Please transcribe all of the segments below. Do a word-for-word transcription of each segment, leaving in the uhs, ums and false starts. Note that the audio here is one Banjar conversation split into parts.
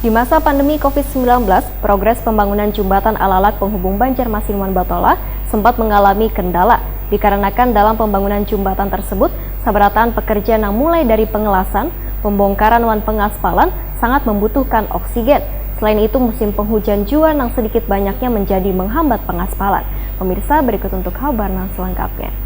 Di masa pandemi covid sembilan belas, progres pembangunan jembatan Alalak penghubung Banjarmasin wan Batola sempat mengalami kendala, dikarenakan dalam pembangunan jembatan tersebut, sabarataan pekerja nang mulai dari pengelasan, pembongkaran wan pengaspalan sangat membutuhkan oksigen. Selain itu, musim penghujan jua nang sedikit banyaknya menjadi menghambat pengaspalan. Pemirsa, berikut untuk kabar nang selengkapnya.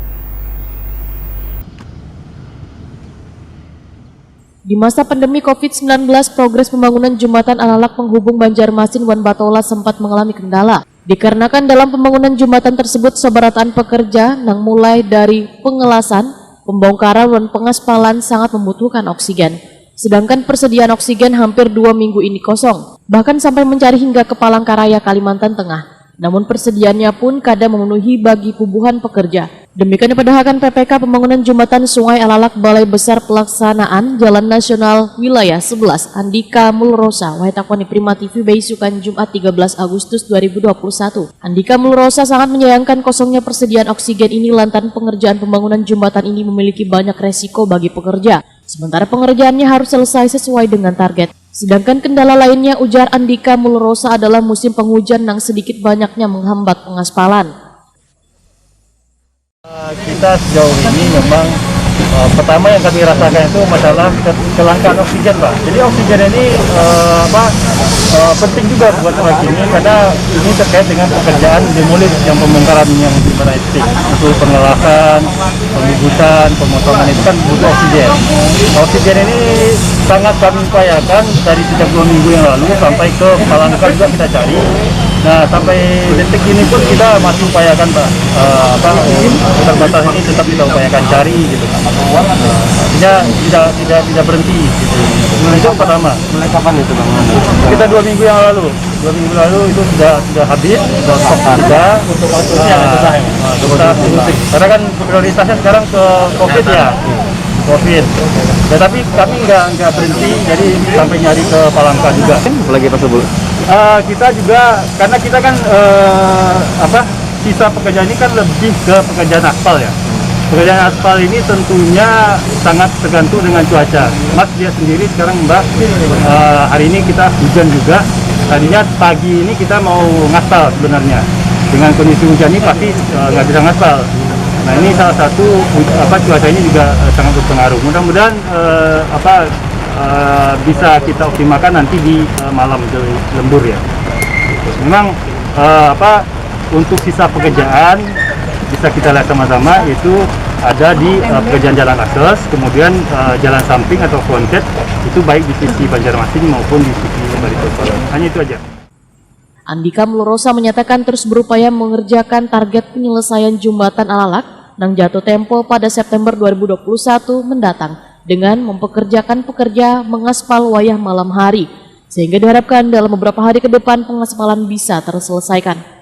Di masa pandemi covid sembilan belas, progres pembangunan jembatan Alalak penghubung Banjarmasin wan Batola sempat mengalami kendala. Dikarenakan dalam pembangunan jembatan tersebut, sabarataan pekerja nang mulai dari pengelasan, pembongkaran, wan pengaspalan sangat membutuhkan oksigen. Sedangkan persediaan oksigen hampir dua minggu ini kosong, bahkan sampai mencari hingga ke Palangkaraya, Kalimantan Tengah. Namun persediaannya pun kada memenuhi bagi pubuhan pekerja. Demikian dipadahakan P P K pembangunan jembatan Sungai Alalak Balai Besar Pelaksanaan Jalan Nasional Wilayah sebelas, Andika Mulrosa, wahai takoni Prima T V baisukan Jumat tiga belas Agustus dua ribu dua puluh satu. Andika Mulrosa sangat menyayangkan kosongnya persediaan oksigen ini lantaran pengerjaan pembangunan jembatan ini memiliki banyak resiko bagi pekerja. Sementara pengerjaannya harus selesai sesuai dengan target. Sedangkan kendala lainnya, ujar Andika Mulrosa, adalah musim penghujan nang sedikit banyaknya menghambat pengaspalan. Eh, Kita sejauh ini memang eh, pertama yang kami rasakan itu masalah ke- kelangkaan oksigen, Pak. Jadi oksigen ini eh, apa eh, penting juga buat warga ini karena ini terkait dengan pekerjaan demolish yang pembongkaran yang di mana itu untuk pengelasan, pembubusan, pemotongan itu kan butuh oksigen. Oksigen ini sangat kami upayakan dari sejak dua minggu yang lalu sampai ke Palangka juga kita cari. Nah, sampai detik ini pun kita masih upayakan, Pak. Eh, apa terbatas ini tetap kita upayakan cari gitu, Pak. Artinya tidak tidak tidak berhenti gitu. Itu yang pertama. Mulai kapan itu bang? Kita dua minggu yang lalu, dua minggu lalu itu sudah sudah habis, sudah stok juga. Untuk waktunya susah ya. Susah. Karena kan prioritasnya sekarang ke covid ya, covid. Ya tapi kami nggak nggak berhenti, jadi sampai nyari ke Palangka juga. Lagi pas sebelum. Eh, kita juga karena kita kan eh, apa sisa pekerjaan ini kan lebih ke pekerjaan aspal ya. Pekerjaan aspal ini tentunya sangat tergantung dengan cuaca. Mas lihat sendiri sekarang Mbak, eh, hari ini kita hujan juga. Tadinya pagi ini kita mau ngaspal sebenarnya. Dengan kondisi hujan ini pasti eh, nggak bisa ngaspal. Nah ini salah satu apa cuaca ini juga eh, sangat berpengaruh. Mudah-mudahan eh, apa eh, bisa kita optimalkan nanti di eh, malam di lembur ya. Memang eh, apa untuk sisa pekerjaan bisa kita lihat sama-sama itu ada di eh, pekerjaan jalan akses, kemudian eh, jalan samping atau frontage itu baik di sisi Banjarmasin maupun di sisi Barito. Hanya itu aja. Andika Mulrosa menyatakan terus berupaya mengerjakan target penyelesaian jembatan Alalak nang jatuh tempo pada September dua ribu dua puluh satu mendatang dengan mempekerjakan pekerja mengaspal wayah malam hari, sehingga diharapkan dalam beberapa hari ke depan pengaspalan bisa terselesaikan.